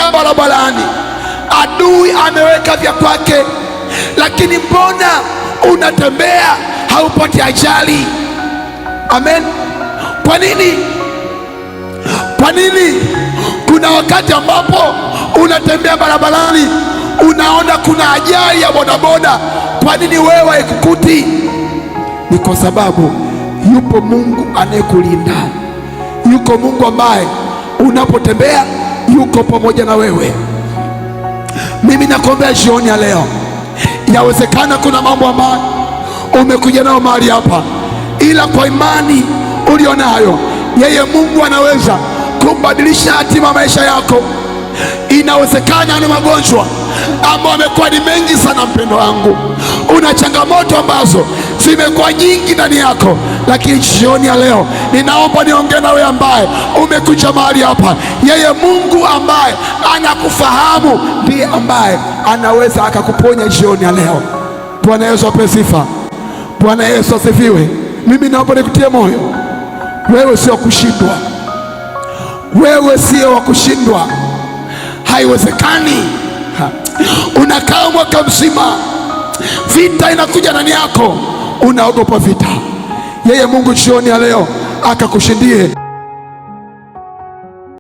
Unatembea barabarani, adui ameweka vya kwake, lakini mbona unatembea haupati ajali? Amen. Kwa nini? Kwa nini kuna wakati ambapo unatembea barabarani unaona kuna ajali ya bodaboda, kwa nini wewe haikukuti? Ni kwa sababu yupo Mungu anayekulinda, yuko Mungu ambaye unapotembea yuko pamoja na wewe. Mimi nakuombea jioni ya leo, yawezekana kuna mambo ambayo umekuja nayo mahali hapa, ila kwa imani ulionayo, yeye Mungu anaweza kubadilisha hatima maisha yako. Inawezekana ni magonjwa ambayo amekuwa ni mengi sana, mpendo wangu, una changamoto ambazo zimekuwa nyingi ndani yako, lakini jioni ya leo ninaomba niongee nawe ambaye umekuja mahali hapa. Yeye Mungu ambaye anakufahamu ndiye ambaye anaweza akakuponya jioni ya leo. Bwana Yesu apewe sifa. Bwana Yesu asifiwe. Mimi naomba nikutie moyo, wewe sio kushindwa, wewe sio wa kushindwa. Haiwezekani unakaa mwaka mzima, vita inakuja ndani yako, unaogopa vita. Yeye Mungu jioni ya leo akakushindie.